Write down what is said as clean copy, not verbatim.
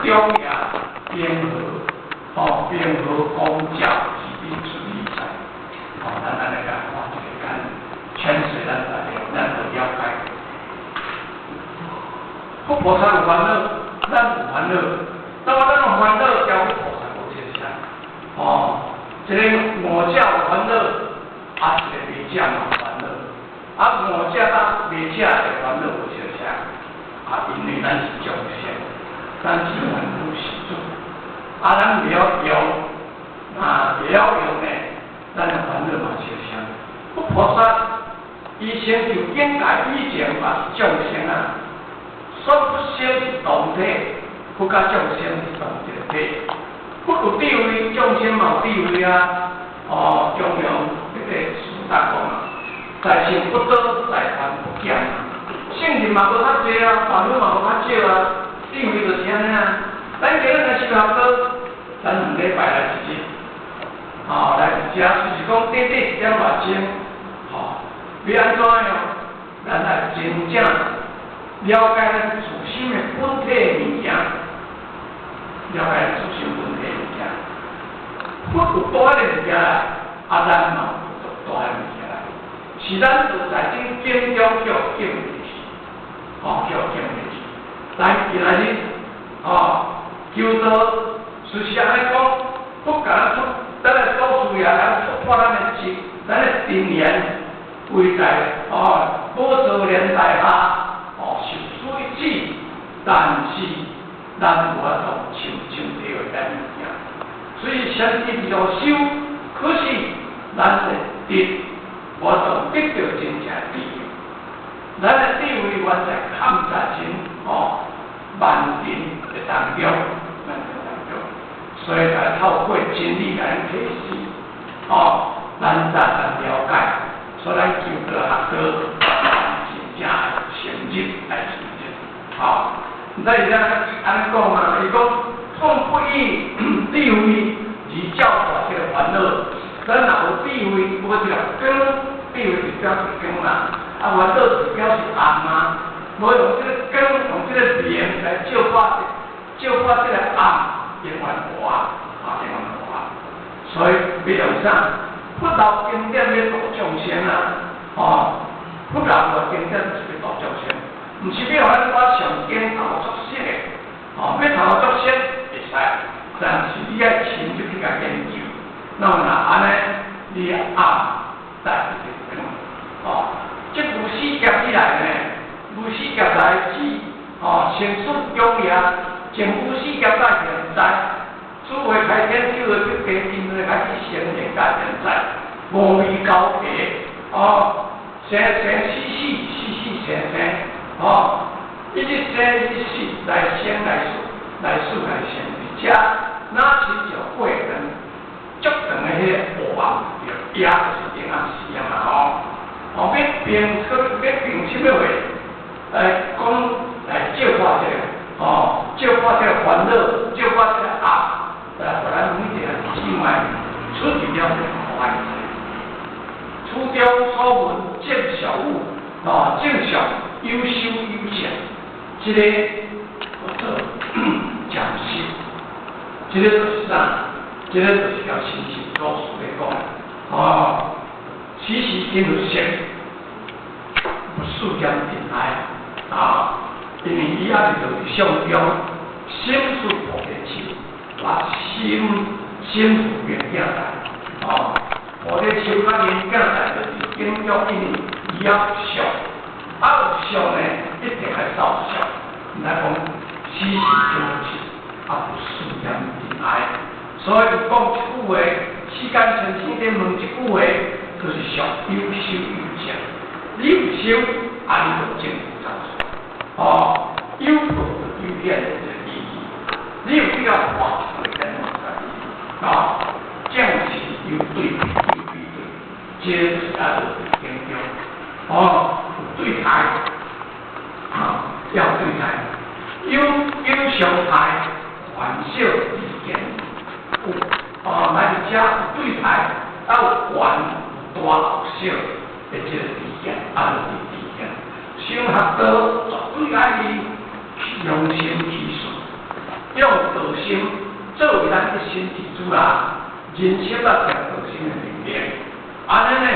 中夜平和，哦，平和光照是伫出理在，哦，咱按呢共看一个簡淺水，咱大家咱就了解。佛菩薩有煩惱，咱有煩惱，那麼咱有煩惱，交佛菩薩無相像。哦，一個餓者有煩惱，啊，一個未食嘛有煩惱，啊，餓者佮未食的煩惱無相像，啊，因為咱是眾生，咱是凡夫俗子，啊，咱袂曉用，啊，袂曉用呢，咱的煩惱嘛相像。佛菩薩伊成就境界以前嘛是眾生啊，所以佛性是同體，佛佮眾生是同一個體。佛有智慧，眾生嘛有智慧啊。哦，中庸彼個師大講啊，在聖不多，在凡不減啊。聖人嘛無較濟啊，凡夫嘛無較少啊，智慧就是按呢啊。咱今日若修學道，咱兩禮拜來一日，哦，來一遮，就是講短短一點外鐘，吼，欲按怎樣？咱來真正了解咱自心的本體物件，了解自心本體物件。佛有帶的物件來，啊，咱嘛有帶的物件來，是咱就在這境中叫境入去，哦，叫境入去。來，今仔日，哦，求道，事實按呢講，佛共咱出，咱的祖師爺來突破咱的執，咱的定緣，位在哦，寶座蓮台下，哦，受水止，但是咱無法度親證著咱物件。所以先天就修，可是咱的得，無法度得著真正智慧。咱的智慧原在坎在真哦，萬塵的當中，萬塵當中，所以來透過真理來提示，哦，咱才能了解，所以咱求道學道，真正深入來深入，好，毋知伊按呢講啊？伊講縱不以智慧而照破這個煩惱，咱若無智慧，無這個光，智慧就表示光啦，啊，煩惱就表示暗啊。無用這個光，用這個明來照破，照破這個暗，永遠無啊，啊，永遠無啊。所以欲用啥？佛留經典欲度眾生啊，哦，佛留的經典是欲度眾生，毋是欲予咱我上經頭作色的，哦，欲頭作色會使，但是你愛深入去共研究，那麼若按呢，你暗帶一個光，哦，這無始劫以來呢，無始劫來至哦，生死永夜，從無始劫到現在，諸位開天九個八因會開始成形到現在，無為交替，哦，生生死死，死死生生，哦，一直生一直死，來生來死，來死來生，而且若親像過長，足長的彼個黑暗，夜就是黑暗時啊嘛吼，哦，欲變出欲變啥物話？來講來照破這個，哦，照破這個煩惱，照破這個暗，來予咱每一個人姊妹出入了這個苦海。此中所聞正屬有，哦，正屬有修有證，這個叫做講習，這個就是啥？這個就是叫親像祖師咧講，哦，此時見佛色，無世間塵埃啊，因為伊猶未著相中，心是菩提樹，把心心是明鏡台，哦，菩提樹佮明鏡台就是經中因為伊猶有相，啊有相呢，一定愛受相，毋知講此時見佛色，啊無世間塵埃，所以講一句話，世間先生咧問這句話，就是屬有修有證，你有修，啊你就證有哦，有道有顯的這個意義，你有這個話就會啊，正是有對比，有比對，這就是叫做經中，哦，有對待，啊，要對待，有有相待，凡小知見，有哦，來遮有對待，啊有懸有大有小的這個知見，啊，就是知見。修學道絕對愛伊用心去算，用道心作為咱的身體主啦，人心啊聽道心的命令，按呢呢，